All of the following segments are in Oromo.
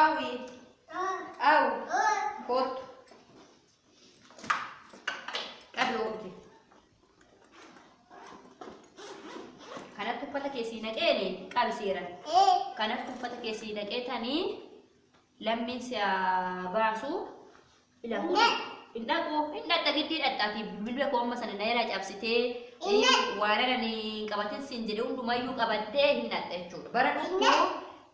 Hawwi. Hawwi. Kottu. Qabi oomte. Kanatti uffata kee sii naqeeni qabi seeran. Kanatti uffata kee sii naqee tanii lammiin si haa baasu. Ila kun hin dhaqu hin dhaqxa giddii dhaqxaati bilbila koo amma sana na jalaa cabsitee waan ani hin qabatin siin jedhe hundumayyuu qabattee hin dhaqxa jechuudha. Bara dhuftu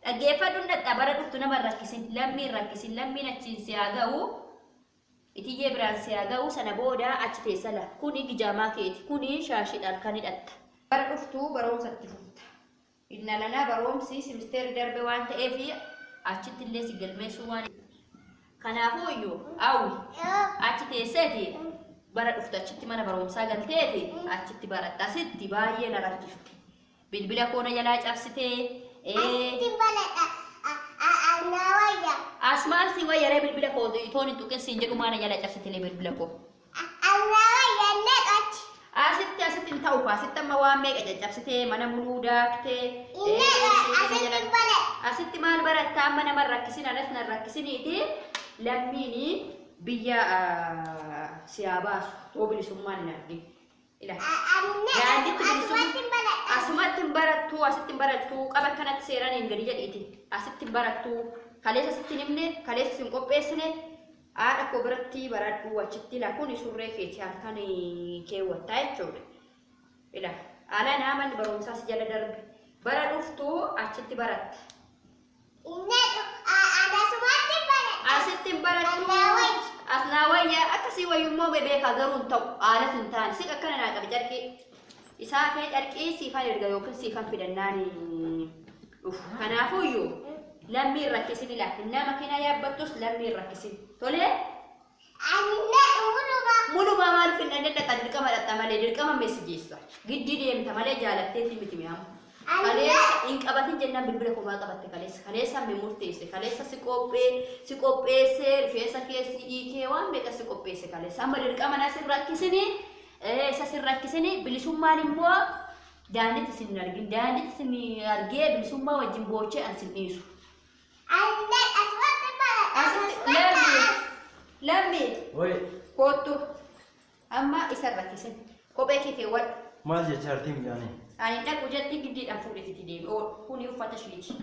dhaggeeffadhu hin dhaqxa bara dhuftu nama hin rakkisin lammii hin rakkisin lammiin achiin si haa ga'u. Itiyyee biraan si haa ga'u sana booda achi teessa la kuni gijaamaa keeti kuni shaashiidha halkan hidhatta. Bara dhuftu baroomsa itti fufta. Innalanaa baroomsi simisteerri darbe waan ta'eef achitti illee si galmeessuu waan kanaafuu iyyuu hawwi achi teesseeti bara dhuftu achitti mana baroomsaa galteeti achitti baratta asitti baay'ee na rakkifte. Bilbila koo na jalaa cabsitee. Asitti baladha. Anaa wayya. As maal si wayya ree bilbila koo itoon hin tuqin siin jedhu maana jala cabsitee bilbila koo. Anaa wayya neqachi. Asitti asitti hin ta'u asitti amma waan meeqa caccabsitee mana muluu daaktee. Neqa asitti baladha. Asitti maal baratta amma nama hin rakkisin anas na hin rakkisiniiti lammiini biyya si haa baasu too bilisummaan hin argin. Ila. Daanditti Asumatti baladha. Asumatti hin barattu, asitti hin barattu, qaba akkanatti seeraniin gadi jedhiiti. Asitti hin barattu, kaleessa sitti hin himne, kaleessa si hin qopheessine, haadha koo biratti baradhu achitti ila kuni surree keeti halkan keewwattaa jechuudha. Ila ala naa manni barumsaa si jala darbe. Bara dhuftu achitti baratta. Nequ asumatti baladha. Asitti hin barattu. Anaa wayya. As naa wayya akkasii wayyummoo beekaa garuu hin ta'u haalatu hin taane siqa akkana naa qabi carqii. Isaa fee carqii siifan erga yookiin siifan fidannaan dhufu. Kanaafuyyuu lammii hin rakkisin ila nama kina yaabbattus lammii hin rakkisin. Tolee Ani nequ muluma. mulumaa maaliif hin dhaqne dhaqa dirqama dhaqxa malee dirqama meessi geessa. Giddii deemta malee jaalatteetii miti mi'aamu. Ani Kaleessa hin qabatin jennaan bilbila komaa qabatte kaleessa. Kaleessa me murteesse. Kaleessa si qophee si qopheesse rifeensa kee si hiikee waan meeqa si qopheesse kaleessa. Amma dirqama na sin rakkisini isa sin rakkisini bilisummaan immoo daanditti sin hin argin. Daanditti sin argee bilisummaa wajjin boochee an sin dhiisu. Ani nequ asumatti baladha. Asitti lammi lammi Wai, kottu amma isa rakkisin. Kophee kee keewwadhu. maal jecha artiin midhaanii? Ani dhaqu jetti giddiidhaan fuudhetitti deemi. Kuni uffata isheeti.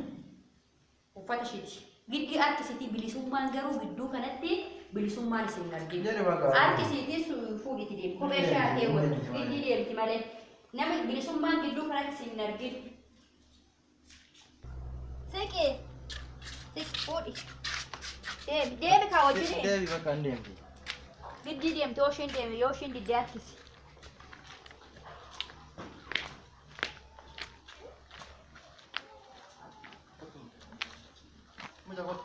Uffata isheeti. Giddii harkisiitii bilisummaan garuu gidduu kanatti bilisummaan isin hin arginu. Jedhe baqa. Harkisiitii fuudhiti deemi. Kophee ishee haa keewwattu. Giddii deemti malee. Nama bilisummaan gidduu kanatti isin hin arginu. Siqi. Siqi fuudhi. Deemi deemi kaa wajjin. Deebi bakka hin deemti. Giddii deemti yoo isheen deeme yoo isheen diddee harkisi. Mucaa kottu.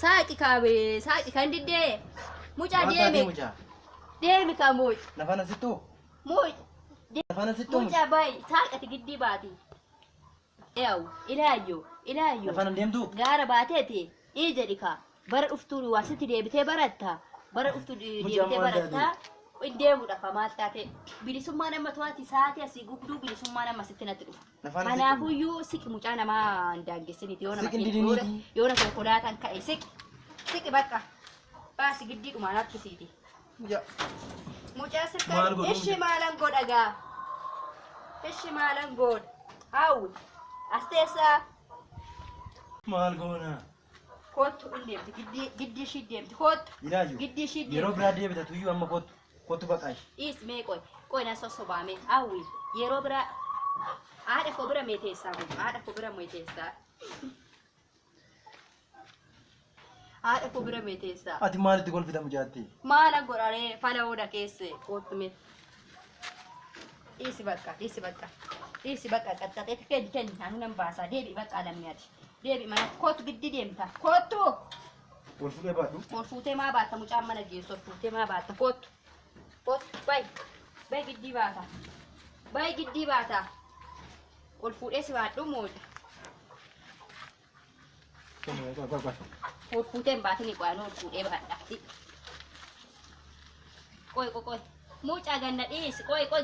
Saaqi kaabee saaqi kan diddee mucaa Maal taatee deemi mucaa? deemi kaa muuc Lafaan asittuu? muuc Lafaan asittuu? mucaa baay'ee saaqati giddii baati. Eewu ilaayyo ilaayyo Lafaan hin deemtuu? gaara baateeti ii jedhi kaa bara dhuftuu waasitti deebitee baratta bara dhuftuu Mucaan deebitee maal baratta hin deemudha fa maal taate bilisummaan amma to'ati sa'aatii asii gubduu bilisummaan amma sitti natti dhufa. Lafaan asittuu? Kanaafuyyuu siqi mucaa namaa hin daangessiniiti yoo nama Siqi hin didiniiti. yoo na konkolaataan ka'e siqi siqi bakka baasi giddiidhumaan harkisiiti. Mucaa. Mucaa Maal sirkaan godhu ishi mucaa? maalan godha gaa ishi maalan godha hawwi as teessaa Maal goona? kottu hin deemti giddii giddii ishii deemti kottu Ilaayu. giddii ishii Yeroo deemti biraa deebita tuyyuu amma kottu. Kottu bakka ishee. dhiis mee qoy qoy na sossobaame hawwi yeroo biraa haadha koo bira mee teessaa kun haadha koo bira mee teessaa haadha koo bira mee teessaa Ati maalitti kolfita mucaatti? maalan godharee fala hooda keesse kottu mee dhiisi bakka dhiisi bakka dhiisi bakka qaxxaxee kenni kenni anu nan baasaa deebi bakka lammii ati deebi mana kottu giddi deemta kottu Wal fuudhee baadhu. ol fuutee maa baatta mucaan mana geessu ol fuutee maa baatta kottu kottu bay bay giddii baata bay giddii baata ol fuudhee si baadhu muuda Qoy qoy qoy. Ol fuutee hin baatini qo'aan ol fuudhee baadha. Qoy qoy qoy. Mucaa ganna dhiisi. Qoy qoy.